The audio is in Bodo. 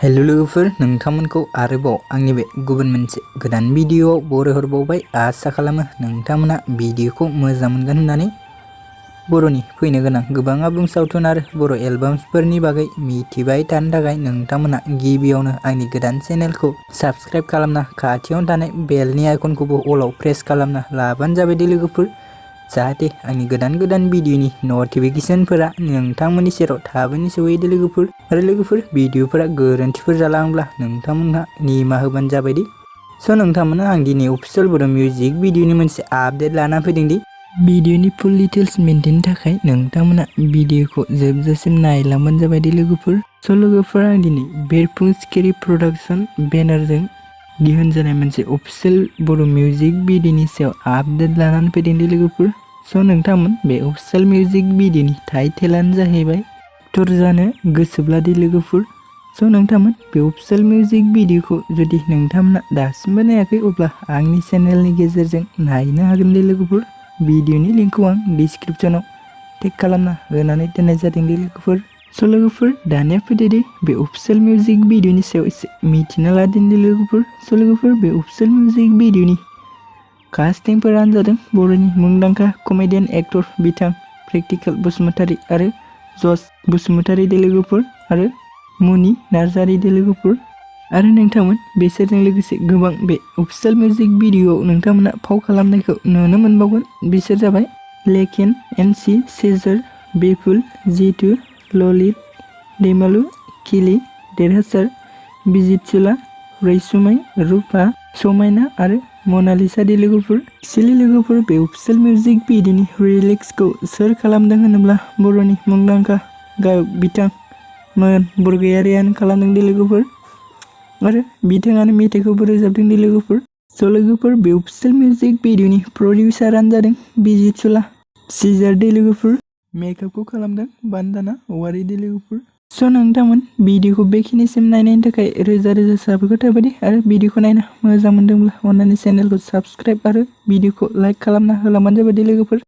हेलो लोगोफोर नोंथांमोनखौ आरोबाव आंनि बे गुबुन मोनसे गोदान भिडियोआव बरायहरबावबाय। आसा खालामो नोंथांमोना भिडियोखौ मोजां मोनगोन होननानै। बर'नि फैनो गोनां गोबां आबुं सावथुन आरो बर' एलबामफोरनि बागै मिथिबाय थानो थाखाय नोंथांमोना गिबियावनो आंनि गोदान चेनेलखौ साबस्क्राइब खालामना खाथियावनो थानाय बेलनि आइकनखौबो अलाव प्रेस खालामना लाबानो जाबाय दे लोगोफोर, जाहाथे आंनि गोदान भिडियोनि नटिफिकेशनफोरा नोंथांमोननि सेराव थाबैनो सौहैयो दे लोगोफोर। आरो लोगोफोर भिडियोफोरा गोरोन्थिफोर जालांब्ला नोंथांमोनहा निमाहा होबानो जाबाय दे। स' नोंथांमोना आं दिनै अफिसियेल बर' मिउजिक भिडियोनि मोनसे आपडेट लाना फैदों दि भिडियोनि फुल डिटेल्स मिन्थिनो थाखाय नोंथांमोना भिडियोखौ जोबजासिम नायलांबानो जाबाय दे लोगोफोर। स' लोगोफोर आं दिनै बेरफुं सिखिरि प्रडाक्शन बेनारजों दिहुनजानाय मोनसे अफिसियेल बर' मिउजिक भिडियोनि सायाव आपडेट लानानै फैदों दे लोगोफोर। स' नोंथांमोन बे अफिसियेल मिउजिक भिडियोनि टाइटेलानो जाहैबाय एक्टर जानो गोसोब्ला दे लोगोफोर। स' नोंथांमोन बे अफिसियेल मिउजिक भिडियोखौ जुदि नोंथांमोना दासिमबो नायाखै अब्ला आंनि चेनेलनि गेजेरजों नायनो हागोन दे लोगोफोर। भिडियोनि लिंकखौ आं डिस्क्रिप्शनाव टेग खालामना होनानै दोननाय जादों दे लोगोफोर। स' लोगोफोर दानिया फैदो दे बे अफिसियेल मिउजिक भिडियोनि सायाव एसे मिथिना लादों दे लोगोफोर। स' लोगोफोर बे अफिसियेल मिउजिक भिडियोनि कास्टिंफोरानो जादों बर'नि मुंदांखा कमेडियान एक्टर बिथां प्रेक्टिकल बसुमतारी आरो जस बसुमतारी दे लोगोफोर आरो मुनि नार्जारी दे लोगोफोर। आरो नोंथांमोन बिसोरजों लोगोसे गोबां बे अफिसियेल मिउजिक भिडियोआव नोंथांमोना फाव खालामनायखौ नुनो मोनबावगोन। बिसोर जाबाय लेकेन, एनसि, सेजार, बेफुल, जितु, ललित, दैमालु, किलि, देरहासार, बिजितसुला, रैसुमै, रुपा, समायना आरो मनालिसा दे लोगोफोर। एक्चुअली लोगोफोर बे अफिसियेल मिउजिक भिडियोनि रिलिक्सखौ सोर खालामदों होनोब्ला बर'नि मुंदांखा गायक बिथां नयन बरगयारियानो खालामदों दे लोगोफोर आरो बिथाङानो मेथाइखौबो रोजाबदों दे लोगोफोर। स' लोगोफोर बे अफिसियेल मिउजिक भिडियोनि प्रडिउसारानो जादों बिजितसुला सिजार दे लोगोफोर। मेकआपखौ खालामदों बान्दाना औवारी दे लोगोफोर। स' नोंथांमोन भिडियोखौ बेखिनिसिम नायनायनि थाखाय रोजा रोजा साबायखर थाबाय दे। आरो भिडियोखौ नायना मोजां मोनदोंब्ला अन्नानै चेनेलखौ साबस्क्राइब आरो भिडियोखौ लाइक खालामना होलांबानो जाबाय दे लोगोफोर।